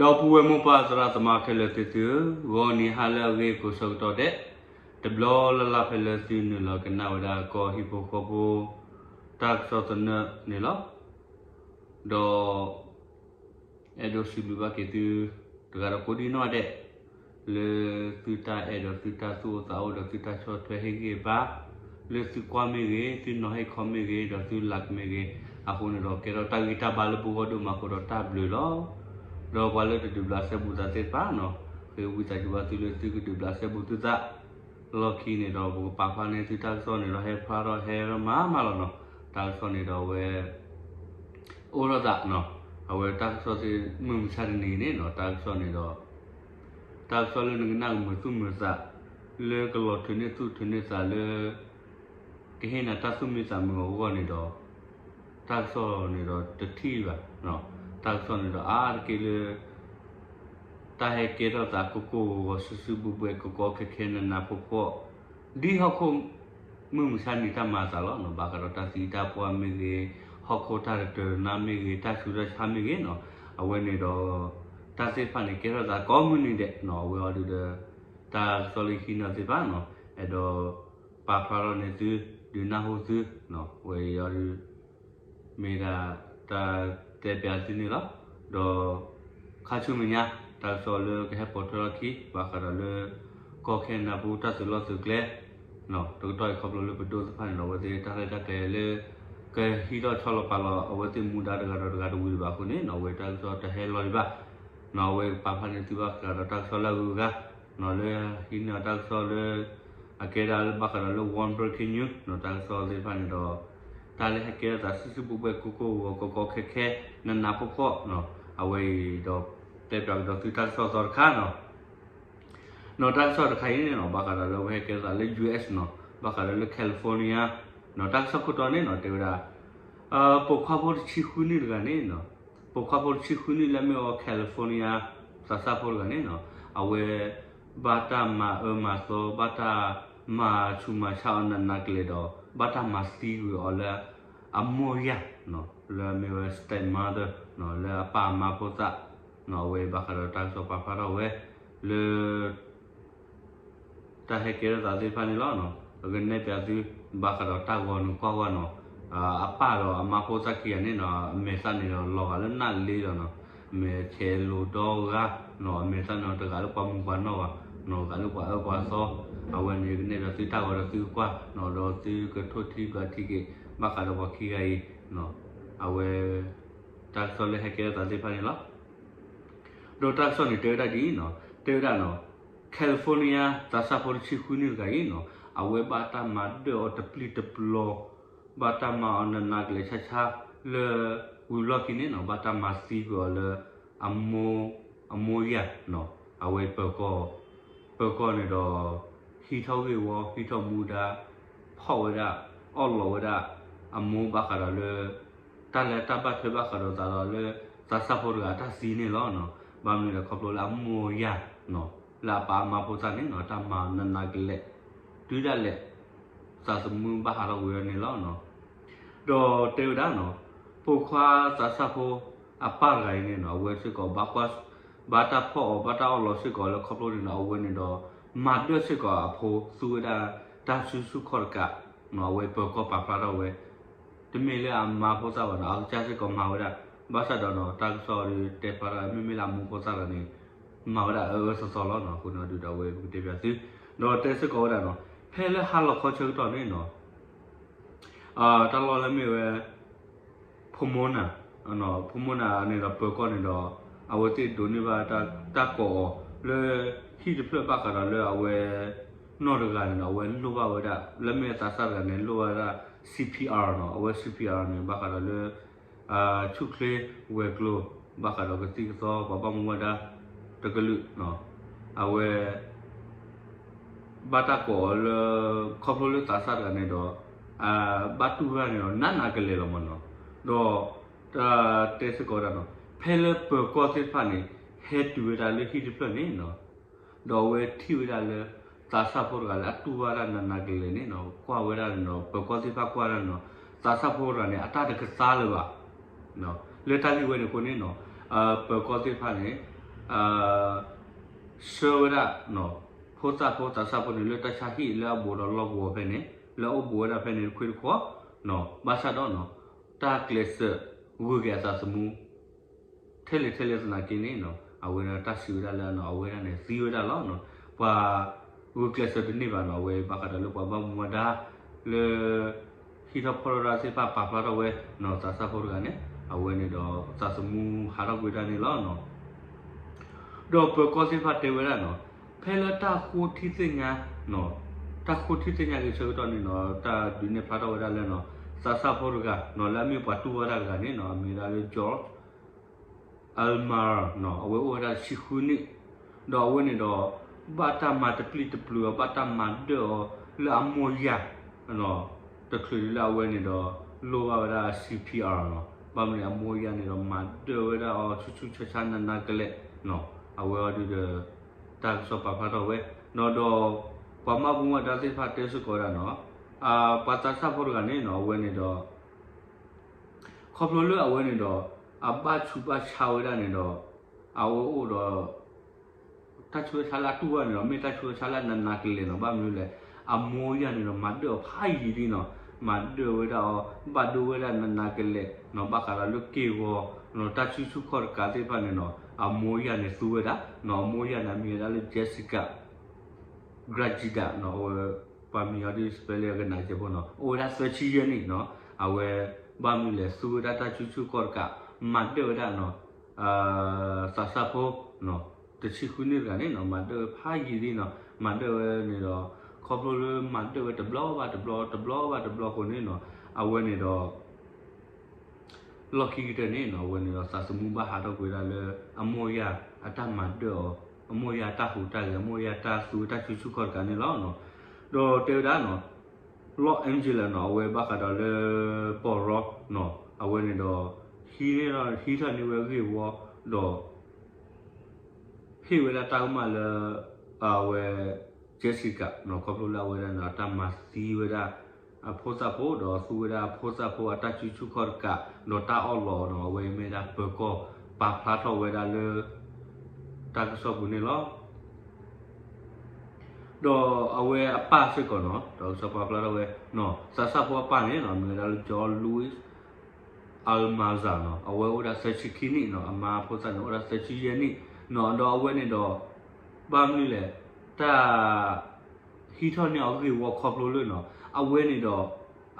ဒီပုၢ်ဝဲၢ်မိၢ်ပၢ်သရၣ်သမါခဲလၢာ်သ့ၣ်သုဧၢ, ဂီၤနံၤဟါလၢအဂ့ၤကိးဆၢကတီၢ်ဒဲး, တဘျီလၢ်လၢ်ဖဲလၢသုနုာ်လီၤကနၣ်ဝဲဒၣ်ကီၢ်ဟံၣ်ဖိဃီဖိ တၢ်ကစီၣ်သနၢၣ်န့ၣ်လီၤ. ဒီး အဲၣ်ဒိးစံးဘျုးဘၣ်က့ၤသု တဂၤဒီးကိးဒံနီၢ်ဒဲး လၢသုတၢ်အဲၣ်ဒီးသုတၢ်သူၣ်အိၣ်သးအိၣ်ဒီးသုတၢ်ဆီၣ်ထွဲဟ့ၣ်ဂံၢ်ဘါ လၢသုကွၢ်မ့ၢ်ဂ့ၤ, သုနီၤဟ့ၣ်ခီမ့ၢ်ဂ့ၤ, ဒီးသု like မ့ၢ်ဂ့ၤ, အဃိန့ၣ်ဒီးကဲထီၣ်တၢ်ဂံၢ်တၢ်ဘါလၢပဂီၢ်ဒိၣ်မးအဃိဒီးတၢ်ဘျုးလီၤ. ဒီးပှၤလၢတဒုးဘျးစဲဘူးသးသ့ၣ်တဖၣ်နီၤ, ဃ့ဝံသးစူၤဘၣ်သုလၢသုကဒုးဘျးစဲဘူးသုသး လီၢ်ခံန့ၣ်ဒီး ပကပာ်ဖျါန့ၢ်သုတၢ်ကစီၣ်န့ၣ်ဒီး ဟဲဖျါထီၣ်ဟဲမၤမးလီၤနီၤ. တၢ်ကစီၣ်န့ၣ်ဒီးအဝဲ အိၣ်ထီၣ်သးနီၤ, အဝဲတၢ်ကစီၣ်သ့ၣ်မုၢ်မဆါတနံၤန့ၣ်နီၤ, တၢ်ကစီၣ်န့ၣ်ဒီး တၢ်ကစီၣ်လၢနကနၣ်ကမုာ်သူၣ်မုာ်သး လၢကလီၤထုးန့ၢ်သူၣ်ထုးန့ၢ်သးလၢ ကဟ့ၣ်နၤတၢ်သူၣ်မံသးမုာ်အဂီၢ်န့ၣ်ဒီး တၢ်ကစီၣ်န့ၣ်ဒီးတထံၣ်ဘၣ်. တၢ်ကစီၣ်န့ၣ်ဒီးအါတက့ၢ်လၢ တၢ်ဟဲကဲထီၣ်သးကိၢ်ကိၢ်ဂီၤဂီၤစုာ်စုာ်ဘှဲးဘှဲးကီကီခဲခဲနးနးဖှီၣ်ဖှီၣ် ဒ်ဟီၣ်ခိၣ်မုၢ်မဆါနံၤတၢ်မၤအသးလီၤ. ဘၣ်ဃးဒီးတၢ်သံတၢ်ပှၢ်မ့ၢ်ဂ့ၤ, ဟီၣ်ခိၣ်တၢ်တတၢာ်တနါမ့ၢ်ဂ့ၤ, တၢ်ဆူးတၢ်ဆါမ့ၢ်ဂ့ၤနီၤ, အဝဲန့ၣ်ဒီး တၢ်သ့ၣ်တဖၣ်န့ၣ် ကဲထီၣ်သးကိးမုၢ်နံၤဒဲးနီၤ, အဝဲအီၤဒုးဒီး တၢ်ကစီၣ်လၢဟံးန့ၢ်သ့ၣ်တဖၣ်နီၤ, အဲၣ်ဒိး ပာ်ဖျါထီၣ်န့ၢ်သု ဒုးနၢ်ဟူသုနီၤ, ဝဲအံၤအီၤဒုး မ့ၢ်ဒၣ်တၢ်တဲပၠးသုန့ၣ်လီၤ. ဒီး ခါဆူမဲာ်ညါ တၢ်ကစီၣ်လၢကဟဲပိာ်ထွဲထီၣ်ခံ ဘၣ်ဃးဒီးလၢ ကီၢ်ခဲနဒၤပူၤတၢ်သုးလီၢ်သုးကျဲ တကတီၢ်အံၤခီဖျိလၢပဒိၣ်သ့ၣ်တဖၣ်န့ၣ်ဒီး အဝဲသ့ၣ်တၢ်ရဲၣ်တၢ်ကျဲၤလၢ ကဟံးထီၣ်ဆီလီၤပာ်လီၤ အဝဲသ့ၣ်မူဒါတဂၤဒီးတဂၤတဝံၤဒံးဘၣ်အဃိန့ၣ်နီၤ, အဝဲတၢ်ကစီၣ်တဟဲလီၤဒံးဘၣ်နီၤ, အဝဲပာ်ဖျါန့ၢ်သုဘၣ်ဃးဒီးတၢ်ကစီၣ်လၢအဂုၤအဂၤ လၢဟံးန့ၢ်အီၤတၢ်ကစီၣ်လၢ အကဲဒၣ်လၢဘၣ်ဃးဒီးလၢ one breaking news နီၤ, တၢ်ကစီၣ်သ့ၣ်တဖၣ်န့ၣ်ဒီး တၢ်လၢဟဲကဲထီၣ်သးစုာ်စုာ်ဘှဲးဘှဲးကိၢ်ကိၢ်ဂီၤဂီၤကီကီခဲခဲ နးနးဖှီၣ်ဖှီၣ်နီၤ, အဝဲအံၤဒီး တဲပၠးကဒီးသုတၢ်ကစီၣ်သီတခါနီၤ. နီၤ တၢ်ကစီၣ်တခါအံၤန့ၣ်နီၤ ဘၣ်ဃးဒီးလၢအဝဲဟဲကဲထီၣ်သးလၢ ယူၢ်အ့းနီၤ, ဘၣ်ဃးဒီးလၢ California နီၤ, တၢ်ကစီၣ်ခိၣ်တီန့ၣ်နီၤ တဲဝဲဒၣ် ပိာ်ခွါဖိတဆံဃုနံၣ်တဂၤန့ၣ်နီၤ, ပိာ်ခွါဖိတဆံဃုနံၣ်လၢအမ့ၢ်ဝဲ California သးစၢ်ဖိတဂၤန့ၣ်နီၤ, အဝဲ ဘၣ်တၢ်မၤအၢမၤသီ ဘၣ်တၢ်မၤဆူးမၤဆါအီၤနးနးကလဲာ်ဒီး ဘၣ်တၢ်မၤသံကွံာ်အီၤလၢ အမိၢ်ယၢ်နီၤ, လၢအမ့ၢ်ဝဲ stepmother နီၤ, လၢအပၢ်အမါဖိသၣ် နီၤ, အဝဲဘၣ်ဃးဒီးတၢ်ကစီၣ်ပာ်ဖျါထီၣ်ဝဲ လၢ တၢ်ဟဲကဲထီၣ်သးသ့ၣ်တဖၣ်န့ၣ်လီၤ. ပကနဲၣ်ပၠးသု ဘၣ်ဃးဒီးတၢ်ဂီၤနုာ်ကွၢ်ဝဲနီၤ, အပၢ်ဒီးအမါဖိသၣ်ခံဂၤန့ၣ်နီၤ အမဲာ်သၣ်န့ၣ်ဒီးလီၤဂာ်လၢနၣ်လ့ဒီးနီၤ, မဲာ်ဆဲးလိၤဒီဂၤနီၤ, အမဲာ်သၣ်န့ၣ်ဒီးတဂၤလၢပှၤမုၣ်ပှၤနီၢ်ဘၣ်နီၤ, ဂာ်လၢပှၤအၢပှၤသီ, အဝဲန့ၣ်ကနဲၣ်ပၠးသုတၢ်ဂီၤဒီးသုကကွၢ်နီၤ, ဒီးသုကထိၣ်ထံဘျးထံက့ၤ ဘၣ်ဃးဒီးပှၤခံဂၤအံၤနီၤ, အဝဲ တၢ်ကစီၣ်လၢဟဲကဲထီၣ်သးသ့ၣ်တဖၣ်န့ၣ်လီၤ. ဒီးတၢ်ကစီၣ်န့ၣ်တဲဝဲဒၣ်ဒ်အံၤနီၤ, တဲဝဲဒၣ်နီၤ, California သးစၢ်ဖိတဆံဃုနံၣ်တဂၤအံၤနီၤ, အဝဲဘၣ်တၢ်မၤဒၢၣ်အီၤတပျံၤတပျီၤ, ဘၣ်တၢ်မၤအီၤနးနးကလဲာ်ဆါဆါလၢ ဝံၤလီၢ်ခံန့ၣ်နီၤ, ဘၣ်တၢ်မၤသံကွံာ်အီၤလၢ အမိၢ် အမိၢ်ယၢ်နီၤ, အဝဲပၢၤကီၢ် ပၢၤကီၢ်န့ၣ်ဒီး ဟံးထီၣ်ဂ့ၢ်ဝီ ဟံးထီၣ်မူဒါ ဖီၣ်ဝဲဒၣ် အီၣ်လီးဝဲဒၣ် အမိၢ်ဘၣ်ဃးဒီးလၢ တၢ်လၢတၢ်ဘၣ်ထွဲဘၣ်ဃးဒီးသးဒီးလၢ သးစၢ်ဖိတဂၤအတၢ်သံန့ၣ်လီၤ. ဘၣ်မနုၤလဲၣ်ခီဖျိလၢအမိၢ်ယၢ်နီၤ, လၢအပၢ်အမါဖိသၣ်န့ၣ်နီၤ, တၢ်မၤနးနးကလဲာ် တုၤဒၣ်လဲာ် သးသမူဘၣ်ဟးထီၣ်ကွံာ်အီၤန့ၣ်လီၤ. ဒီးတဲဝဲဒၣ်နီၤ, ပိာ်ခွါသးစၢ်ဖိအပၢ်တဂၤအံၤန့ၣ်နီၤ, အဝဲစ့ၢ်ကီး ဘၣ်တၢ်ဖီၣ်အီၤ ဘၣ်တၢ်အီၣ်လီးစ့ၢ်ကီးလၢခီဖျိန့ၣ်နီၤ, အဝဲန့ၣ်ဒီး မၤဒၢၣ်စ့ၢ်ကီးအဖိ သူဝဲဒၣ်တၢ်စုဆူၣ်ခီၣ်တကးနီၤ, အဝဲပၢၤကီၢ်ပာ်ဖျါထီၣ်ဝဲ တမ့ၢ်လၢအမါဖိသၣ်ဘၣ်နီၤ, အကစၢ်စ့ၢ်ကီးမၤဝဲဒၣ်, ဘၣ်ဆၣ်ဒီးနီၤ တၢ်ကစီၣ်ဒီးတဲဖျါထီၣ် မ့မ့ၢ်လၢအမိၢ်ဖိသၣ်တဂၤန့ၣ် မၤဝဲဒၣ်အအၢအၢသီသီလီၤနီၤ, အဃိန့ၣ်ဒုးဒီးအဝဲပကတဲပၠးသု, ဒီးတဲစ့ၢ်ကီးဝဲဒၣ်နီၤ, ဖဲလၢဟါလီၤခီဆၢကတီၢ်န့ၣ်နီၤ တၢ်လီၢ်လၢမ့ၢ်ဝဲ ဖိမိၢ်နၤ, ဖိမိၢ်နၤန့ၣ်ဒီးပၢၤကီၢ်န့ၣ်ဒီး အဝဲသ့ၣ်ဒိးန့ၢ်ဘၣ်တၢ်ကိးအီၤလၢ ဟံၣ်တဖျၢၣ်ဘၣ်ဃးဒီးလၢအဝဲ နီၢ်တဂၤန့ၣ်ဒီး အဝဲလိၣ်ဘၣ်ဝဲဒၣ် လၢမ့ၢ်သးစၢ်တဂၤန့ၣ် လိၣ်ဘၣ်ဝဲဒၣ် CPR နီၤ, အဝဲ CPR န့ၣ် ဘၣ်ဃးဒီးလၢ ဆူၣ်ချ့ဝဲၤကျိၤ ဘၣ်ဃးဒီးကသံၣ်ကသီပှၤဘၣ်မူဘၣ်ဒါတကလုာ်နီၤ, အဝဲ ဘၣ်တၢ်ကိးအီၤလၢ ခီဖျိလၢသးစၢ်တဂၤန့ၣ်ဒီး ဘၣ်တူၢ်ဝဲဒၣ်န့ၣ်ဒီး နးနးကလဲာ်လီၤမ့ၢ်နီၤ, ဒီး တၢ်တဲစ့ၢ်ကီးဝဲဒၣ်နီၤ, ဖဲလၢပၢၤကီၢ်သ့ၣ်တဖၣ်န့ၣ် ဟဲတုၤဝဲဒၣ်လၢဟံၣ်တဖျၢၣ်န့ၣ်နီၤ, ဒီးအဝဲထံၣ်ဝဲဒၣ်လၢ သးစၢ်ဖိတဂၤလၢအတူၢ်ဘၣ်ဒၣ်နးနးကလဲာ်န့ၣ်နီၤ, ကွၢ်ဝဲဒၣ်န့ၣ်ဒီး ပၢၤကီၢ်သ့ၣ်တဖၣ်ကွၢ်ဒၣ်န့ၣ်နီၤ, သးစၢ်ဖိတဂၤန့ၣ် အတၢ်တကသါလၢၤဘၣ် လၢတၢ်ဂ့ၢ်ဝဲန့ၣ်အဃိန့ၣ်နီၤ, ပၢၤကီၢ်သ့ၣ်တဖၣ်န့ၣ် ဆှၢဝဲဒၣ် ဖိသၣ်ဖိသးစၢ်ဖိန့ၣ် လၢတၢ်ဆါဟံၣ်လၢအဘူးဒီးလီၢ်ကဝီၤဖဲန့ၣ် လၢအအိၣ်ဘူးဝဲဒၣ်ဖဲန့ၣ်တခွ့တခွီ ဘၣ်ဆၣ်ဒီး တၢ်ကျဲးစၢးဂုာ်က့ၤအသးသမူ ထဲလဲၣ်ထဲလဲၣ်သနာ်က့န့ၣ် အဝဲဒၣ်တၢ်စံးဝဲဒၣ်လၢအဝဲဒၣ်န့ၣ်သံဝဲဒၣ်လီၤ. ပှၤဂုာ်ကျဲးစၢးတန့ၢ်ဘၣ်နီၤ အဝဲဘၣ်ဃးဒီးလၢပှၤဘၣ်မူဘၣ်ဒါ လၢ ဟံးထီၣ်ဖီၣ်ထီၣ်တၢ်သ့ၣ်တဖၣ်ပာ်ဖျါထီၣ်ဝဲ သးစၢ်ဖိတဂၤန့ၣ် အဝဲန့ၣ်ဒီးသးသမူဟးထီၣ်ကွံာ်တၢ်န့ၣ်လီၤ. ဒီးပၢၤကီၢ်သ့ၣ်တဖၣ်တဲဝဲဒၣ်နီၤ ဖဲလၢတၢ်ဃိထံသ့ၣ်ညါ တၢ်ဃိထံသ့ၣ်ညါက့ၤဆၢကတီၢ်န့ၣ်နီၤ တၢ်ဒုးနဲၣ်ဖျါထီၣ်ဝဲဒၣ်လၢနီၤ သးစၢ်ဖိတဂၤနီၤ လၢအမ့ၢ်ပှၤတူၢ်ဘၣ်တၢ်တဂၤန့ၣ်နီၤ အမံၤဒၣ်လၢ George Elmer နီၤ အဝဲအိၣ်ဝဲဒၣ်တဆံဃုနံၣ် ဒီးအဝဲန့ၣ်ဒီး ဘၣ်တၢ်မၤတပျံၤတပျုာ်အီၤ ဘၣ်တၢ်မၤဒၢၣ်အီၤလၢအမိၢ်ယၢ် တချုးဒံးလၢအဝဲန့ၣ်ဒီး လိၣ်ဘၣ်ဝဲဒၣ် C P R နီၤ ဘၣ်မနုၤအမိၢ်ယၢ်န့ၣ်ဒီး မၤဒၢၣ်ဝဲဒၣ်အီၤဆူၣ်ဆူၣ်ဆါဆါနးနးကလဲာ်နီၤ အဝဲအီၤဒုးဒီး တၢ်ကစီၣ်ပာ်ဖျါထီၣ်ဝဲ ဒီးဒီး ပှၤမၤဘူၣ်မၤဒါသ့ၣ်တဖၣ်တဲစ့ၢ်ကီးဝဲဒၣ်နီၤ ပှၤသးစၢ်ဖိတဂၤန့ၣ်နီၤ အဝဲန့ၣ်ဒီး ခီဖျိလၢအဝဲန့ၣ်ဒီး အဘၣ်ဆူးဘၣ်ဆါဝဲဒၣ်န့ၣ်ဒီး အဝဲအိၣ်ဒီး တၢ်ဆူးတၢ်ဆါလၢအတူၢ်ဘၣ်န့ၣ်ဒီး မ့ၢ်တၢ်ဆူးတၢ်ဆါလၢအနးနးကလဲာ်နီၤ ဘၣ်မနုၤလဲၣ် အမိၢ်ယၢ်န့ၣ်ဒီး မၤဒၢၣ်အီၤဖးယံာ်လံနီၤ မၤဒၢၣ်ဝဲဒၣ်အီၤ ဘၣ်ဒိဝဲဒၣ်နးနးကလဲာ်နီၤ ဘၣ်ဃးဒီးလၢက့ၢ်ဂီၤနီၤ တၢ်စုဆူၣ်ခီၣ်တကးသ့ၣ်တဖၣ်န့ၣ်နီၤ အမိၢ်ယၢ်န့ၣ်သူဝဲဒၣ်နီၤ အမိၢ်ယၢ်န့ၣ် အမံၤဝဲဒၣ်လၢ Jessica Grajeda နီၤ အဝဲ ပှၤမံၤအီၤဒ် spelling ကနၣ်ကဲဖိနီၤ အိၣ်ဝဲဒၣ်သၢဆံယဲၢ်နံၣ်နီၤ အဝဲ ဘၣ်မနုၤလဲၣ် သူဝဲဒၣ်တၢ်စုဆူၣ်ခီၣ်တကး မၤဒၢၣ်ဝဲဒၣ်နီၤ သးစၢ်ဖိ တဆံဃုနံၣ်တဂၤန့ၣ်နီၤ မၤဒၢၣ်ဖးယံာ်လံနီၤ မၤဒၢၣ်ဝဲန့ၣ်ဒီး ခီဖျိလၢမၤဒၢၣ်ဝဲတဘျီဘၣ်တဘျီ တဘျီဘၣ်တဘျီအဃိန့ၣ်နီၤ အဝဲန့ၣ်ဒီး လီၢ်ခံကတၢၢ်န့ၣ်နီၤ အဝဲန့ၣ်ဒီးသးသမူဘၣ်ဟးထီၣ်ကွံာ်ဝဲဒၣ်လၢ အမိၢ်ယၢ်အတၢ်မၤဒၢၣ်အီၤ အမိၢ်ယၢ်တၢ်ဟူးတၢ်ဂဲၤ အမိၢ်ယၢ်တၢ်သူဝဲတၢ်စုဆူၣ်ခီၣ်တကးန့ၣ်လီၤ. ဒီးတဲဝဲဒၣ်နီၤ Los Angeles နီၤ အဝဲဘၣ်ဃးဒီးလၢ ပီၢ်ရီနီၤ အဝဲန့ၣ်ဒီး ဟံးထီၣ်န့ၢ်ဝဲဂ့ၢ်ဝီဒီး ဟ့ၣ်ဝဲဒၣ်တၢ်ကမၣ်လၢ အဝဲ Jessica နီၤ ခီဖျိလၢအဝဲဒၣ်န့ၣ် အတၢ်မၤသံဝဲဒၣ် အဖိသၣ်ဖိ ဒီးသူဝဲဒၣ်အဖိသၣ်ဖိအတၢ်စုဆူၣ်ခီၣ်တကး ဒီးတၢ်အီၣ်လီးနီၤ အဝဲမ့ၢ်ဒၣ်ပၢၤကီၢ်ပာ်ဖျါထီၣ်ဝဲဒၣ်လၢ တၢ်ကစီၣ်ပူၤန့ၣ်လီၤ. ဒီးအဝဲအပၢ်စ့ၢ်ကီးနီၤ တၢ်ကစီၣ်ပာ်ဖျါထီၣ်ဝဲ သးစၢ်ဖိအပၢ်န့ၣ်နီၤ မ့ၢ်ဝဲဒၣ်လၢ John Lewis Almanza နီၤ အဝဲအိၣ်ဒၣ်သၢဆံခံနံၣ်နီၤ အမါဖိသၣ်န့ၣ်အိၣ်ဒၣ်သၢဆံယဲၢ်နံၣ်နီၤ ဒီးအဝဲန့ၣ်ဒီး ဘၣ်မနုၤလဲၣ် တၢ် ဟံးထီၣ်န့ၢ်အီၤဂ့ၢ်ဝီခီဖျိလၢနီၤ အဝဲန့ၣ်ဒီး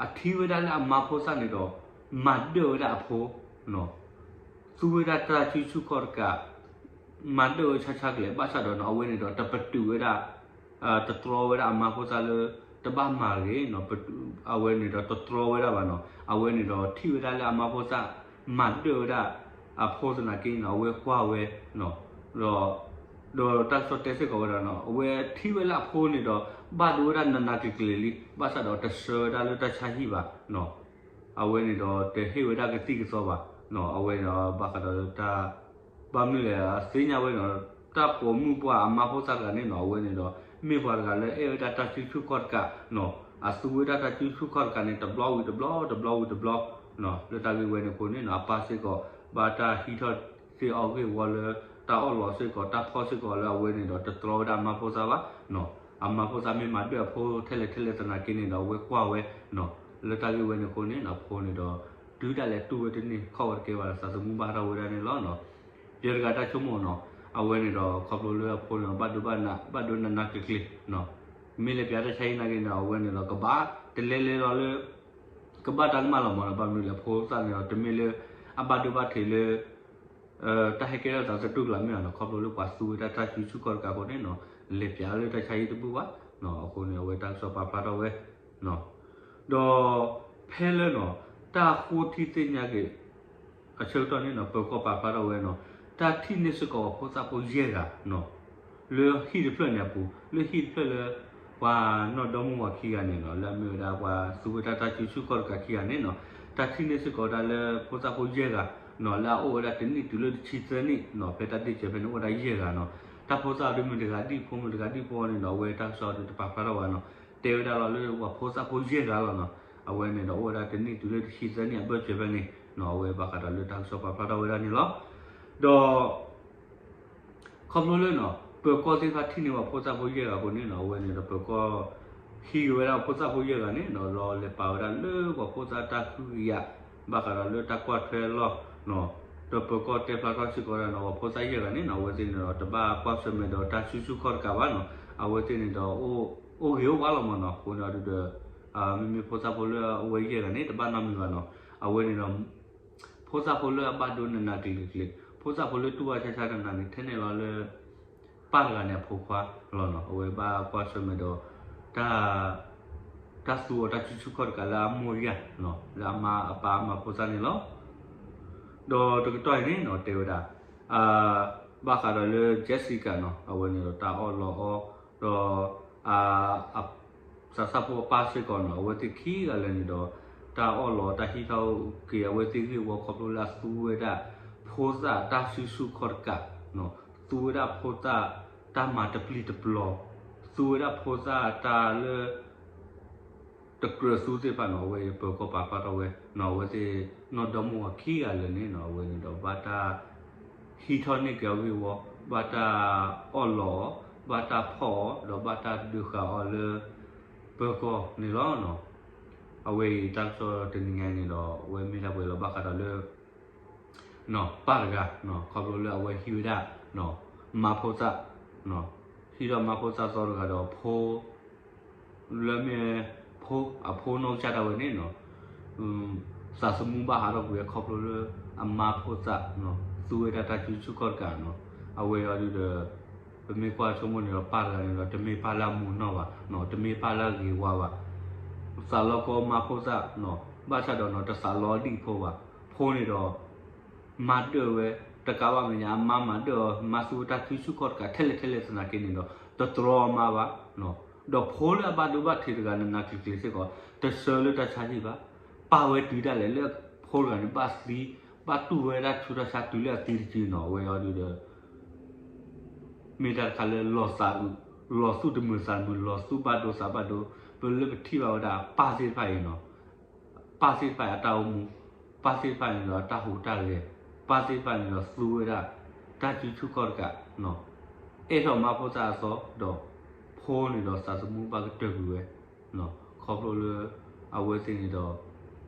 အထံၣ်ဝဲဒၣ်လၢအမါဖိသၣ်န့ၣ်ဒီး မၤဒၢၣ်ဝဲဒၣ်အဖိနီၤ သူဝဲဒၣ်တၢ်စုဆူၣ်ခီၣ်တကး မၤဒၢၣ်ဝဲဆါဆါကလဲာ် ဘၣ်ဆၣ်ဒီးနီၤ အဝဲန့ၣ်ဒီးတပတုာ်ဝဲဒၣ် တတြီဝဲဒၣ်အမါဖိသၣ်လၢ တဘၣ်မၤဂ့ၤနီၤ အဝဲန့ၣ်ဒီးတတြီဝဲဒၣ်ဘၣ်နီၤ အဝဲန့ၣ်ဒီးထံၣ်ဝဲဒၣ်လၢအမါဖိသၣ် မၤဒၢၣ်ဝဲဒၣ် အဖိသနာ်က့နီၤ အဝဲကွၢ်ဝဲနီၤ ဒီး ဒီးတၢ်ကစီၣ်တဲစ့ၢ်ကီးဝဲဒၣ်နီၤ အဝဲထံၣ်ဝဲလၢအဖိန့ၣ်ဒီး ဘၣ်ဒိဝဲဒၣ်နးနးကလဲာ်ကလဲာ်လံ ဘၣ်ဆၣ်ဒီးတဆှၢဝဲဒၣ်လၢတၢ်ဆါဟံၣ်ဘၣ်နီၤ အဝဲန့ၣ်ဒီးတဟ့ၣ်ဝဲဒၣ်ကသံၣ်ကသီဘၣ်နီၤ အဝဲန့ၣ်ဒီးဘၣ်ဃးဒီးလၢတၢ် ဘၣ်မနုၤလဲၣ် အသ့ၣ်ညါဝဲနီၤ တၢ်ပိာ်မုၣ်ပှၢ်အမါဖိသၣ်တဂၤန့ၣ်နီၤ အဝဲန့ၣ်ဒီး မ့ၢ်ပှၤတဂၤလၢအဲၣ်ဝဲဒၣ်တၢ်စုဆူၣ်ခီၣ်တကးနီၤ အသူဝဲဒၣ်တၢ်စုဆူၣ်ခီၣ်တကးန့ၣ် တဘျီဝံၤတဘျီ တဘျီဝံၤတဘျီ လၢတၢ်ဂ့ၢ်ဝဲန့ၣ်အဃိန့ၣ်နီၤ အပၢ်စ့ၢ်ကီး ဘၣ်တၢ်ဟံးထီၣ်သ့ၣ်အီၣ်ဂ့ၢ်ဝီလၢ တၢ်အီၣ်လီးစ့ၢ်ကီး တၢ်ဖီၣ်စ့ၢ်ကီးလၢအဝဲန့ၣ်ဒီး တတြီဝဲဒၣ်အမါဖိသၣ်ဘၣ်နီၤ အမါဖိသၣ်မ့ၢ်မၤဒၢၣ်အဖိထဲလဲၣ်ထဲလဲၣ်သနာ်က့န့ၣ်ဒီး အဝဲကွၢ်ဝဲနီၤ လၢတၢ်ဂ့ၢ်ဝဲန့ၣ်အဃိန့ၣ်နီၤ အဖိန့ၣ်ဒီး တုၤဒၣ်လဲာ်တူၢ်ဝဲတန့ၢ် ခီၣ်ဝဲတကဲဘၣ်ဒီး သးသမူဘၣ်ထီၣ်ဝဲဒၣ်န့ၣ်လီၤနီၤ ယဲတဂၤတၢ်ဆိကမိၣ်နီၤ အဝဲန့ၣ်ဒီး ခီဖျိလၢအဖိန့ၣ် ဘၣ်ဒိဘၣ်နး ဘၣ်ဒိနးနးကလဲာ်နီၤ မ့ၢ်လဲၤပျးတၢ်ဆါဟံၣ်နာ်က့န့ၣ် အဝဲန့ၣ်ဒီး ကဘၣ်တလဲလဲလီၤလၢ ကဘၣ်တၢ်ကမၣ်လီၤမးနီၤ ဘၣ်မနုၤလဲၣ် ဖိသၣ်န့ၣ်ဒီး တမ့ၢ်လၢ အဘၣ်ဒိဘၣ်ထံးလၢ တၢ်ဟဲကဲထီၣ်သးသတူၢ်ကလာ်မ့ၢ်ဧါနီၤ ခီဖျိလၢပှၤသူဝဲဒၣ်တၢ်စုဆူၣ်ခီၣ်တကးအဃိန့ၣ်နီၤ လဲၤပျးလၢတၢ်ဆါဟံၣ်တဘူၣ်ဘၣ်နီၤ အဃိန့ၣ် အဝဲတၢ်ကစီၣ်ပာ်ဖျါထီၣ်ဝဲ ဒီး ဖဲလၢနီၤ တၢ်ဃိထံသ့ၣ်ညါက့ၤ အဆၢကတီၢ်န့ၣ်နီၤ ပၢၤကီၢ်ပာ်ဖျါထီၣ်ဝဲနီၤ တၢ်ထံၣ်န့ၢ်စ့ၢ်ကီးပှၤဖိသၣ်ဖိယဲၢ်ဂၤနီၤ လၢဟံၣ်တဖျၢၣ်န့ၣ်အပူၤ လၢဟံၣ်တဖျၢၣ်လၢ ပှၤနီၢ်ဒီမါဝၤခံဂၤန့ၣ်နီၤ လၢအမ့ၢ်ဝဲဒၣ်ပှၤသူဝဲဒၣ်တၢ်စုဆူၣ်ခီၣ်တကးခံဂၤန့ၣ်နီၤ တၢ်ထံၣ်န့ၢ်စ့ၢ်ကီးဝဲဒၣ်လၢဖိသၣ်ဖိယဲၢ်ဂၤနီၤ လၢအအိၣ်ဝဲဒၣ်တနံၣ်တုၤလၢတဆံသၢနံၣ်နီၤ ဖဲတၢ်ဒ့ၣ်စၢၤဖဲန့ၣ်အိၣ်ဝဲဒၣ်ယဲၢ်ဂၤနီၤ တၢ်ဖိသၣ်ဒ်မ့ၢ်တဂၤဒ်ဖိမ့ၢ်တဂၤဒ်ဖိန့ၣ်ဒီး အဝဲတၢ်ကစီၣ်ဒ်တပာ်ဖျါထီၣ်ဘၣ်နီၤ တဲဝဲဒၣ်လီၤလၢပှၤဖိသၣ်ဖိယဲၢ်ဂၤလီၤနီၤ အဝဲန့ၣ်ဒီးအိၣ်ဝဲဒၣ်တနံၣ်တုၤလၢတဆံသၢနံၣ်အဘၢၣ်စၢၤဖဲန့ၣ်နီၤ အဝဲဘၣ်ဃးဒီးလၢတၢ်ကစီၣ်ပာ်ဖျါထီၣ်ဝဲဒၣ်န့ၣ်လီၤ. ဒီး ခီဖျိလၢနီၤ ပၢၤကီၢ်သ့ၣ်တဖၣ်ထံၣ်န့ၢ်ပှၤဖိသၣ်ဖိယဲၢ်ဂၤအဃိန့ၣ်နီၤ အဝဲန့ၣ်ဒီးပၢၤကီၢ် ဟံးက့ၤဝဲဒၣ်ဖိသၣ်ဖိယဲၢ်ဂၤန့ၣ်နီၤ လီၤလဲၤပာ်ဝဲဒၣ်လၢပှၤဖိသၣ်တၢ်ဃုကယာ် ဘၣ်ဃးဒီးလၢတၢ်ကွၢ်ထွဲအလီၢ်နီၤ ဒီးပၢၤကီၢ်တဲဖျါထီၣ်စ့ၢ်ကီးဝဲဒၣ်နီၤ ပှၤဖိသၣ်ယဲၢ်ဂၤန့ၣ်နီၤ အဝဲသ့ၣ်န့ၣ်ဒီး တဘၣ်ကွၢ်ဆၢၣ်မဲာ်ဒီးတၢ်စုဆူၣ်ခီၣ်တကးဘၣ်နီၤ အဝဲသ့ၣ်န့ၣ်ဒီး အိၣ်ဂ့ၤအိၣ်ဝါလီၤမးနီၤ အဃိန့ၣ်အဒုဒီး မ့မ့ၢ်ဖိသၣ်ဖိလၢအဝဲယဲၢ်ဂၤန့ၣ် တဘၣ်နီတမံၤဘၣ်နီၤ အဝဲန့ၣ်ဒီး ဖိသၣ်ဖိလၢအဘၣ်ဒိနးနးကျံၤကျံၤ ဖိသၣ်ဖိလၢတူၢ်ဘၣ်ဆါဆါနးနးန့ၣ် ထဲန့ၣ်လီၤလၢ ပၢ်တဂၤန့ၣ်အဖိခွါလီၤနီၤ အဝဲဘၣ်ကွၢ်ဆၢၣ်မဲာ်ဒီး တၢ် တၢ်သူအီၤတၢ်စုဆူၣ်ခီၣ်တကးလၢအမိၢ်ယၢ်နီၤ လၢအမါအပၢ်အမၤဖိသၣ်န့ၣ်လီၤ ဒီးတကတီၢ်အံၤန့ၣ်နီၤ တဲဝဲဒၣ် ဘၣ်ဃးဒီးလၢ Jessica နီၤ အဝဲန့ၣ်ဒီးတၢ်အီၣ်လီအီ ဒီး သးစၢ်ဖိအပၢ်စ့ၢ်ကီးနီၤ အဝဲသ့ၣ်ခံဂၤလၢာ်န့ၣ်ဒီး တၢ်အီၣ်လီအီ တၢ်ဟံးထီၣ်က့ၤအဝဲသ့ၣ်ဂ့ၢ်ဝီခီဖျိလၢအသူဝဲဒၣ် ဖိသၣ်တၢ်စုဆူၣ်ခီၣ်တကးနီၤ သူဝဲဒၣ်ဖိသၣ်တၢ်မၤတပျံၤတပျီၤ သူဝဲဒၣ်ဖိသၣ်တၢ်လၢ တကြၢးသူသ့ၣ်တဖၣ်နီၤ အဝဲပၢၤကီၢ်ပာ်ဖျါထီၣ်ဝဲနီၤ အဝဲသ့ၣ်နီၢ်ဒီမါဝၤခံဂၤလၢာ်န့ၣ်နီၤ အဝဲန့ၣ်ဒီးဘၣ်တၢ် ဟံးထီၣ်န့ၢ်က့ၤအဂ့ၢ်ဝီ ဘၣ်တၢ်အီၣ်လီအီ ဘၣ်တၢ်ဖီၣ်အီၤ ဒီးဘၣ်တၢ်ဒုးဃာ်အီၤလၢ ပၢၤကီၢ်န့ၣ်လီၤ. အဝဲအံၤတၢ်ကစီၣ်တနံၤညါန့ၣ်ဒီး အဝဲမ့ၢ်ဒၣ်ပှဲၤလီၤဘၣ်ဃးဒီးလၢ ပၢ်တဂၤ ခီဖျိလၢအဝဲဟံးဝဲဒၣ် မါဖိသၣ် ဟံးထီၣ်မါဖိသၣ်သီတဂၤဒီးဖိ လၢမ့ၢ် ဖိ အဖိနီၢ်ကစၢ်ဒၣ်ဝဲန့ၣ်နီၤ သးသမူဘၣ်ဟးထီၣ်ကွံာ်ဝဲခီဖျိလၢ အမါဖိသၣ် သူဝဲဒၣ်တၢ်စုဆူၣ်ခီၣ်တကးနီၤ အဝဲအံၤဒုဒီး ပမ့ၢ်ကွၢ်ဆိကမိၣ်န့ၣ်ဒီး ပၢ်တဂၤန့ၣ်ဒီး တမ့ၢ်ပၢ်လၢအမိၢ်နီၢ်ဘၣ်နီၤ တမ့ၢ်ပၢ်လၢအဂ့ၤဝါဘၣ် သးလီကီမါဖိသၣ်နီၤ ဘၣ်ဆၣ်ဒီးနီၤ တသးလီဒံၣ်ဖိဘၣ် ဖိန့ၣ်ဒီး မါဒၢၣ်ဝဲ တကးဘၣ်မဲာ်ညါ အမါမၤဒၢၣ်အီၤ မါသူဝဲတၢ်စုဆူၣ်ခီၣ်တကး ထဲလဲၣ်ထဲလဲၣ်သနာ်က့န့ၣ်ဒီး တတြီအမါဘၣ် ဒီးဖိလၢအဘၣ်ဒိဘၣ်ထံးတဂၤ နးနးကျံၤကျံၤစ့ၢ်ကီး တဆၢလၢတၢ်ဆါဟံၣ်ဘၣ် ပာ်ဝဲတုၤဒၣ်လဲာ်လၢ ဖိတဂၤန့ၣ် ဘၣ်သံ ဘၣ်တူၢ်ဝဲဒၣ်ဆူးတၢ်ဆါတုၤလၢအသံတစုနီၤ အဝဲအံၤဒုဒီး မ့ၢ်တၢ်တခါလၢလီၤသးအုး လီၤသူၣ်တမုာ်သးတမုာ် လီၤသူၣ်ဘၣ်ဒိသးဘၣ်ဒိ ပလၢပထံၣ်ဘၣ်ဝဲဒၣ်ပၢ်သ့ၣ်တဖၣ်အံၤနီၤ ပၢ်သ့ၣ်တဖၣ်အတၢ်အိၣ်မူ ပၢ်သ့ၣ်တဖၣ်န့ၣ်ဒီးအတၢ်ဟူးတၢ်ဂဲၤ ပၢ်သ့ၣ်တဖၣ်န့ၣ်ဒီးသူဝဲဒၣ် တၢ်စုဆူၣ်ခီၣ်တကး အဲၣ်ထီၣ်မါဖိသၣ်အသီဒီး ဖိန့ၣ်ဒီးသးသမူဘၣ်ကတၢၢ်ကွံာ်ဝဲ ခီဖျိလၢ အဝဲသ့ၣ်န့ၣ်ဒီး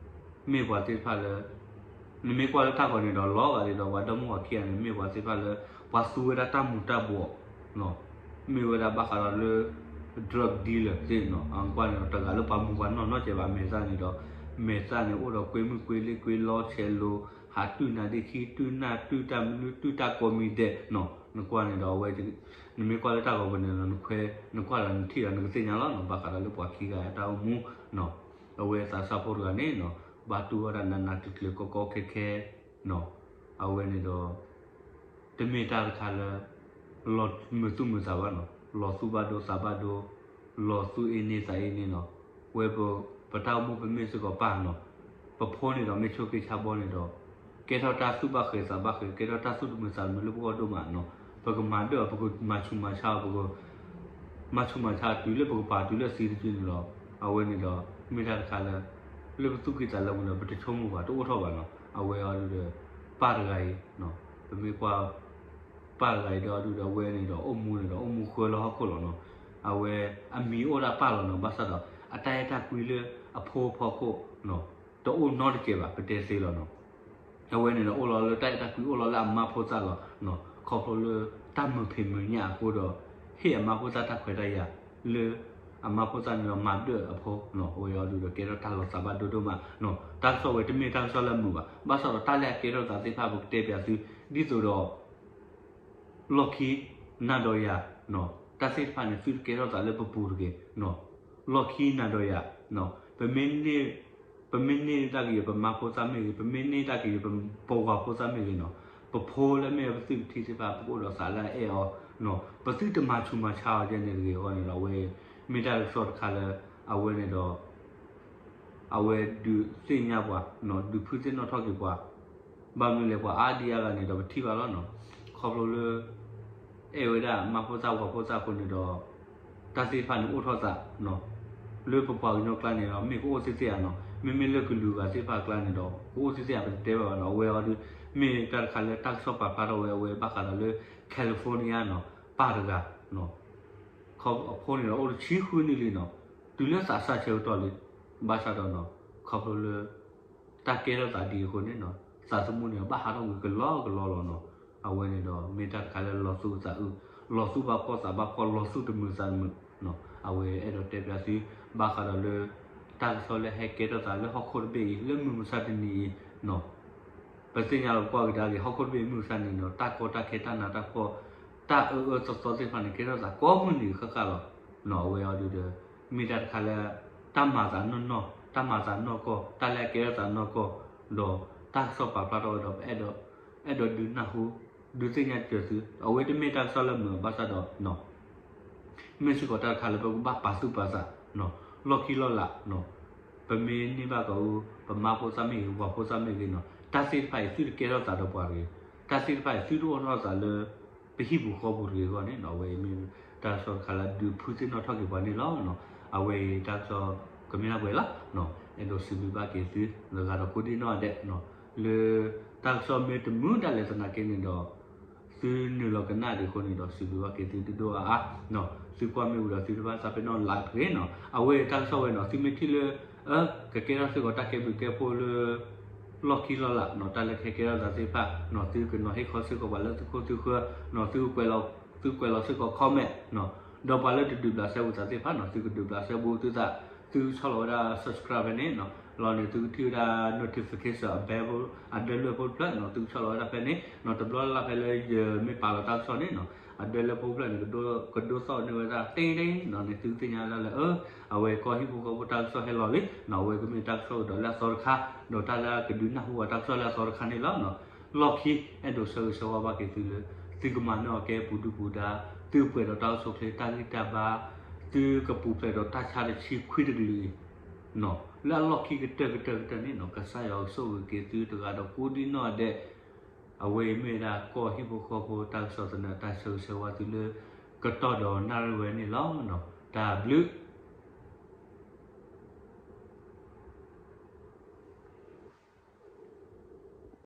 မ့ၢ်ပှၤသ့ၣ်တဖၣ်လၢ နမ့ၢ်ကွၢ်လၢတၢ်ဂီၤန့ၣ်ဒီး လီၤဂာ်ဒ်ဒီးပှၤဒီမါဝၤခံဂၤန့ၣ် မ့ၢ်ပှၤသ့ၣ်တဖၣ်လၢ ပှၤသူဝဲဒၣ်တၢ်မူၤတၢ်ဘှီး မ့ၢ်ဝဲဒၣ်ဘၣ်ဃးဒီးလၢ drug dealer သ့ၣ်နီၤ အကွၢ်န့ၣ်ဒီး တဂၤလၢပှၤမူၤပှၤနီၢ်နီတစဲးဘၣ် မဲာ်သၣ်န့ၣ်ဒီး မဲာ်သၣ်န့ၣ်အိၣ်ဒီးကွ့မုၢ်ကွ့လ့ကွ့လီဆဲးလိၤ ဟးတုၢ်နၤဒ့ခံ တုၢ်နၢ်တုၢ်တၢ်မနုၤ တုၢ်တၢ်ကိးမံၤဒဲးနီၤ နကွၢ်န့ၣ်ဒီးအဝဲ နမ့ၢ်ကွၢ်လၢတၢ်ဂီၤပူၤန့ၣ်ဒီး နခွဲ နကွၢ်ဒီးနထံၣ်ဒီးနကသ့ၣ်ညါလီၤနီၤ ဘၣ်ဃးဒီးလၢပှၤခံဂၤအတၢ်အိၣ်မူနီၤ အဝဲသးစၢ်ဖိတဂၤန့ၣ်နီၤ ဘၣ်တူၢ်ဝဲဒၣ်နးနးကျံၤကျံၤကီကီခဲခဲနီၤ အဝဲန့ၣ်ဒီး တမ့ၢ်တၢ်တခါလၢ လီၤမုာ်သူၣ်မုာ်သးဘၣ်နီၤ လီၤသူၣ်ဘၣ်ဒိသးဘၣ်ဒိ လီၤသူၣ်အ့န့သးအ့န့နီၤ ဝဲပ ပတၢ်အိၣ်မူပမ့ၢ်စ့ၢ်ကီးပၢ်နီၤ ပဖိန့ၣ်ဒီးမ့ၢ်ဆိးက့ဆါဘီန့ၣ်ဒီး ကဲထီၣ်တၢ်သူၣ်ဘၣ်ဃဲၤသးဘၣ်ဃဲၤ ကဲထီၣ်တၢ်သူၣ်တမုာ်သးတမုာ်လၢပဂီၢ်ဒိၣ်မးနီၤ ပကမၤဒၢၣ်အီၤ ပကမၤဆူးမၤဆါအီၤ ပက မၤဆူးမၤဆါတုၤလၢပကပာ်တုၤလၢသံတစုန့ၣ်လီၤ အဝဲန့ၣ်ဒီး မ့ၢ်တၢ်တခါလၢ လၢပသူၣ်ကံၢ်သးလဲပူၤန့ၣ် ပတဆိကမိၣ်ဘၣ် တအိၣ်ထီၣ်ဘၣ်နီၤ အဝဲအံၤဒုဒီး ပၢ်တဂၤအံၤ ပမ့ၢ်ကွၢ် ပၢ်တဂၤအံၤဒီးဒုဒီးအဝဲန့ၣ်ဒီး အိၣ်မူန့ၣ်ဒီး အိၣ်မူဃၢလၢဟီၣ်ခိၣ်လီၤနီၤ အဝဲ အမံၤအိၣ်ဒၣ်ပၢ်လီၤနီၤ ဘၣ်ဆၣ်ဒီး အတၢ်အဲၣ်တၢ်ကွံလၢအဖိဖီခိၣ်နီၤ တအိၣ်နီတကဲးဘၣ် ပတဲသ့လီၤနီၤ အဝဲန့ၣ်ဒီးအိၣ်လီၤလၢတၢ်အဲၣ်တၢ်ကွံအိၣ်လီၤလၢအမါဖိသၣ်လီၤနီၤ ခီဖျိလၢ တၢ်မုာ်ဖံးမုာ်ညၣ်အဃိဒီး ဟ့ၣ်အမါဖိသၣ်တၢ်ခွဲးတၢ်ယာ်လၢ အမါဖိသၣ်န့ၣ်ဒီးမၤဒၢၣ်အဖိနီၤ အဝဲအံၤဒုဒီးကဲထီၣ်တၢ်လီၤသးဘၣ်ဒိဒိၣ်မးနီၤ တၢ်ကစီၣ်ဝဲတမ့ၢ်တၢ်ကစီၣ်လၢအမုာ်ဘၣ် ဘၣ်ဆၣ်ဒီးတၢ်လၢအကဲထီၣ်သးသ့ၣ်တဖၣ်ပကတဲပၠးသု ဒ်သိးဒီး လီၢ်ခံ နၤဒီးယၤနီၤ တၢ်သ့ၣ်တဖၣ်န့ၣ် သုတကဲထီၣ်သးလၢပပူၤတဂ့ၤနီၤ လီၢ်ခံနၤဒီးယၤနီၤ ပမ့ၢ်န့ၢ် ပမ့ၢ်န့ၢ်တၢ်ကယဲၢ်ပမါဖိသၣ်မ့ၢ်ဂ့ၤ ပမ့ၢ်န့ၢ်တၢ်ကယဲၢ်ပပဝၤဖိသၣ်မ့ၢ်ဂ့ၤနီၤ ပဖိလၢမ့ၢ်ပသုးပထံၣ်သ့ၣ်တဖၣ် ပကအိၣ်ဒီးသးလၢအအဲၣ်အီၤနီၤ ပသုတမၤဆူးမၤဆါအီၤဒ်န့ၣ်တဂ့ၤအဂီၢ်န့ၣ်ဒီး အဝဲ မ့ၢ်တၢ်ကစီၣ်တခါလၢ အဝဲန့ၣ်ဒီး အဝဲဒုးသ့ၣ်ညါပှၤနီၤ ဒုးဖုးသ့ၣ်နီၣ်ထီၣ်က့ၤပှၤ ဘၣ်မနုၤလဲၣ် ပှၤအါဒံအါဂၤန့ၣ်ဒီး ပထံၣ်ဘၣ်လီၤနီၤ ခီဖျိလၢ အဲၣ်ဝဲဒၣ်မါဖိသၣ်ဝၤဖိသၣ်အဃိန့ၣ်ဒီး တၢ်သ့ၣ်တဖၣ်န့ၣ်အိၣ်ထီၣ်သးနီၤ လၢပပှၤကညီကျါန့ၣ်ဒီး မ့ၢ်ကအိၣ်သ့ၣ်သ့ၣ်ဧါနီၤ မ့မ့ၢ်လၢကလုာ်ဂၤသ့ၣ်တဖၣ်အကျါန့ၣ်ဒီး ကအိၣ်သ့ၣ်သ့ၣ်ဧါ ပတတဲဘၣ်ဘၣ်နီၤ အဝဲအံၤဒု မ့ၢ်တၢ်တခါလၢတၢ်ကစီၣ်ပာ်ဖျါထီၣ်ဝဲ အဝဲဘၣ်ဃးဒီးလၢ California နီၤ ပၢ်တဂၤ အဖိန့ၣ်ဒီးအိၣ်တဆံဃုနံၣ်လံနီၤ, တုၤလၢသးစၢ်ဆၢကတီၢ်လံ, ဘၣ်ဆၣ်ဒီးနီၤ ခီဖျိလၢ တၢ်ကဲထီၣ်သးဒ်အံၤအဃိန့ၣ်နီၤ သးသမူန့ၣ် ဘၣ်ဟးထီၣ်ကွံာ်ကလီကလီလီၤနီၤ. အဝဲန့ၣ်ဒီး မ့ၢ်တၢ်တခါလၢလီၤသူၣ်သးအုး, လီၤသူၣ်ဘၣ်ဖှီၣ်သးဘၣ်ဖှီၣ် လီၤသူၣ်တမုာ်သးတမုာ်နီၤ. အဝဲအဲၣ်ဒိးတဲပျးသု ဘၣ်ဃးဒီးလၢ တၢ်ကစီၣ်လၢဟဲကဲထီၣ်သးလၢဟီၣ်ခိၣ်တဘ့ၣ်အံၤ လၢမုၢ်မဆါတနံၤအံၤနီၤ ပသ့ၣ်ညါလီၤပကွၢ်ကဒါက့ၤ ဟီၣ်ခိၣ်တဘ့ၣ်မုၢ်မဆါတနံၤနီၤ တၢ်ကီတၢ်ခဲတၢ်နးတၢ်ဖှီၣ် တၢ်အၢအၢသီသီသ့ၣ်တဖၣ်န့ၣ် ကဲထီၣ်သးကိးမုၢ်နံၤဃၣ်ဃၣ်လီၤနီၤ. အဝဲအံၤဒီး မ့ၢ်တၢ်တခါလၢ တၢ်မၤသးနီၢ်နီၢ် တၢ်မၤသးနီၢ်ကီၢ် တၢ်လၢအကဲထီၣ်သးနီၢ်ကီၢ် ဒီးတၢ်ကစီၣ်ပာ်ဖျါထီၣ်ဝဲဒီး ပအဲၣ်ဒိး အဲၣ်ဒိးဒုးနၢ်ဟူ ဒုးသ့ၣ်ညါစၢၤသု အဝဲတမ့ၢ်တၢ်ကစီၣ်လၢမုာ်ဘၣ်ဆၣ်ဒီး မ့ၢ်စ့ၢ်ကီးတၢ်တခါလၢပကဘၣ်ပာ်သူၣ်ပာ်သး လီၢ်ခံလီၢ်လးနီၤ. ပမ့ၢ်န့ၢ်ဘၣ်ကီးအူ ပမါဖိသၣ်မ့ၢ်ဂ့ၤ ပှၤဖိသၣ်မ့ၢ်ဂ့ၤနီၤ တၢ်သ့ၣ်တဖၣ်အံၤ သုတကဲထီၣ်သးဒီးပှၤတဂ့ၤ, တၢ်သ့ၣ်တဖၣ်အံၤ သုတအိၣ်ထီၣ်သးလၢ ပဟံၣ်ပူၤဃီပူၤတဂ့ၤအဂီၢ်န့ၣ်နီၤ. အဝဲအံၤမ့ၢ်တၢ်ကစီၣ်တခါလၢဒုးဖုသ့ၣ်နီၣ်ထီၣ်က့ၤပှၤန့ၣ်လီၤ. အဝဲအံၤတၢ်ကစီၣ်ကမ့ၢ်ဒၣ်ပှဲၤလီၤ. အဲၣ်ဒိးစံးဘျုးဘၣ်က့ၤသု လၢဂၤဒီးကိးဒံၣ်နီၣ်ဒဲး လၢတၢ်ကစီၣ်မ့ၢ်တမုာ်ဒၣ်လဲာ်သနာ်က့န့ၣ်ဒီး သုနုာ်လီၤကနၣ်ဒံးအဃိန့ၣ်ဒီး စံးဘျုးဘၣ်က့ၤသုဒိၣ်ဒိၣ်အါအါနီၤ. သုကွၢ်မ့ၢ်ဝံၤဒီး သုတဘၣ်သးပ့ၤနီၣ် like တဂ့ၤနီၤ. အဝဲတၢ်ကစီၣ်ဝဲနီၤ သုမ့ၢ်ထံၣ်လၢ အၢ ကကဲထီၣ်စ့ၢ်ကီးတၢ်ကဲဘျုးကဲဖှိၣ်လၢ လီၢ်ခံလီၢ်လးနီၤ တၢ်လၢကဟဲကဲထီၣ်သးသ့ၣ်တဖၣ်နီၤ သုကနီၤဟ့ၣ်ခီစ့ၢ်ကီးပှၤလၢသုခိၣ်သုဃၢၤနီၤ သုကွဲးလီၤ သုကွဲးလီၤစ့ၢ်ကီး comment နီၤ ဒီးပှၤလၢတဒုးဘျးစဲဘူးသးသ့ၣ်တဖၣ်နီၤ သုကဒုးဘျးစဲဘူးသုသး သုကဆီၣ်လီၤဝဲဒၣ် subscribe ဖဲန့ၣ်နီၤ လီၤန့ၣ် သုကထံၣ်ဝဲဒၣ် notification အ bell အဒၢလွဲၢ်ဖိတဖျၢၣ်နီၤ သုကဆီၣ်လီၤဝဲဒၣ်ဖဲန့ၣ်နီၤ တဘျီလၢ်လၢ်ဖဲလၢယမ့ၢ်ပာ်လီၤတၢ်ကစီၣ်န့ၣ်နီၤ အဒၢလွဲၢ်ဖိတဖျၢၣ်န့ၣ် ကဒိ ကဒိသီၣ်န့ၢ်ဝဲဒၣ် တ့တ့နီၤန့ၣ် သုကသ့ၣ်ညါဒၣ်လၢ အၢ အဝဲကီၢ်ဟံၣ်ဖိဃီဖိတၢ်ကစီၣ်ဟဲလီၤလံနီၤ အဝဲကမ့ၢ်တၢ်ကစီၣ်ကဒီးလၢအသီတခါ ဒီးတၢ်လၢအကဒုးနၢ်ဟူပှၤတၢ်ကစီၣ်လၢအသီတခါန့ၣ်လီၤနီၤ. လီၢ်ခံ အဲၣ်ဒိးဆၢဂ့ၤဆၢဝါဘၣ်က့ၤသုလၢ သုကမၤနၢၤအီၤကဲပူၤဒုပူၤဒါ သုပှဲၤဒီးတၢ်အိၣ်ဆူၣ်အိၣ်ချ့တၢ်ဂံၢ်တၢ်ဘါ သုကပူၤဖျဲးဒီးတၢ်ဆါတဆံခွံတကလုာ်အံၤ လၢအလီၢ်ခံကတၢၢ်ကတၢၢ်ကတၢၢ်န့ၣ်နီၤ ကစၢ်ယွၤကဆိၣ်ဂ့ၤက့ၤသုတဂၤဒီးကိးဒံၣ်နီၣ်ဒဲး အဝဲအံၤမ့ၢ်ဝဲဒၣ်ကီၢ်ဟံၣ်ဖိဃီဖိတၢ်ကစီၣ်သနၢၣ် တၢ်ဆၢဂ့ၤဆၢဝါသုလၢ ကတီၢ်ဒီးနၣ်ရံၣ်ဝဲန့ၣ်လီၤ. တၢ်ဘျုး